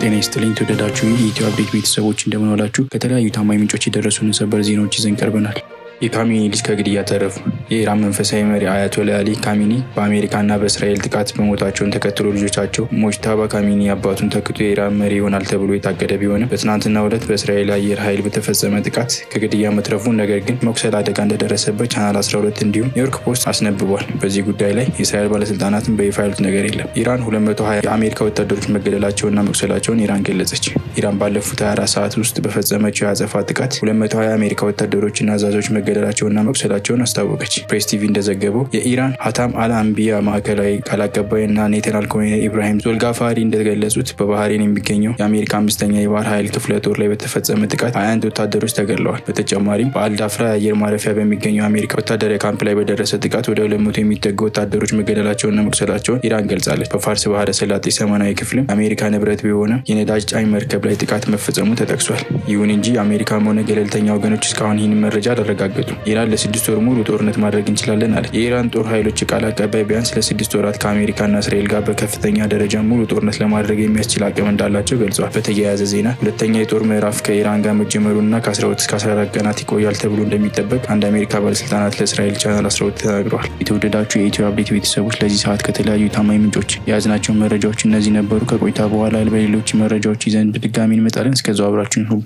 ጤና ይስጥልኝ የተወደዳችሁ የኢትዮ አፕዴት ቤተሰቦች፣ እንደምን ዋላችሁ? ከተለያዩ ታማኝ ምንጮች የደረሱን ሰበር ዜናዎች ይዘን ቀርበናል። የካሚኒ ልጅ ከግድያ ተረፉ። የኢራን መንፈሳዊ መሪ አያቶላ አሊ ካሚኒ በአሜሪካና በእስራኤል ጥቃት መሞታቸውን ተከትሎ ልጆቻቸው ሞጅታባ ካሚኒ አባቱን ተክቶ የኢራን መሪ ይሆናል ተብሎ የታቀደ ቢሆንም፣ በትናንትናው ዕለት በእስራኤል አየር ኃይል በተፈጸመ ጥቃት ከግድያ መትረፉን፣ ነገር ግን መቁሰል አደጋ እንደደረሰበት ቻናል 12 እንዲሁም ኒውዮርክ ፖስት አስነብቧል። በዚህ ጉዳይ ላይ የእስራኤል ባለስልጣናትን በይፋ ያሉት ነገር የለም። ኢራን 220 የአሜሪካ ወታደሮች መገደላቸውንና መቁሰላቸውን ኢራን ገለጸች። ኢራን ባለፉት 24 ሰዓት ውስጥ በፈጸመችው የአጸፋ ጥቃት 220 የአሜሪካ ወታደሮችና አዛዦች መገደላቸውንና መቁሰላቸውን አስታወቀች። ፕሬስ ቲቪ እንደዘገበው የኢራን ሀታም አል አንቢያ ማዕከላዊ ቃል አቀባይ እና ሌተናል ኮሎኔል ኢብራሂም ዞልጋፋሪ እንደገለጹት፣ በባህሬን የሚገኘው የአሜሪካ አምስተኛ የባህር ኃይል ክፍለ ጦር ላይ በተፈጸመ ጥቃት 21 ወታደሮች ተገድለዋል። በተጨማሪም በአልዳፍራ የአየር ማረፊያ በሚገኘው የአሜሪካ ወታደራዊ ካምፕ ላይ በደረሰ ጥቃት ወደ 200 የሚጠጉ ወታደሮች መገደላቸውንና መቁሰላቸውን ኢራን ገልጻለች። በፋርስ ባህረ ሰላጤ ሰሜናዊ ክፍልም የአሜሪካ ንብረት በሆነ የነዳጅ ጫኝ መርከብ ላይ ጥቃት መፈጸሙ ተጠቅሷል። ይሁን እንጂ የአሜሪካም ሆነ ገለልተኛ ወገኖች እስካሁን ይህንን መረጃ አላረጋገጡም። ኢራን ለ6 ወር ሙሉ ጦርነት ማድረግ እንችላለን አለች። የኢራን ጦር ኃይሎች ቃል አቀባይ ቢያንስ ለ6 ወራት ከአሜሪካና እስራኤል ጋር በከፍተኛ ደረጃ ሙሉ ጦርነት ለማድረግ የሚያስችል አቅም እንዳላቸው ገልጸዋል። በተያያዘ ዜና ሁለተኛ የጦር ምዕራፍ ከኢራን ጋር መጀመሩና ከ12 እስከ 14 ቀናት ይቆያል ተብሎ እንደሚጠበቅ አንድ አሜሪካ ባለስልጣናት ለእስራኤል ቻናል 12 ተናግረዋል። የተወደዳችሁ የኢትዮ አፕዴት ቤተሰቦች፣ ለዚህ ሰዓት ከተለያዩ ታማኝ ምንጮች የያዝናቸው መረጃዎች እነዚህ ነበሩ። ከቆይታ በኋላ በሌሎች መረጃዎች ይዘን በድጋሚ እንመጣለን። እስከዛው አብራችሁን ሁኑ።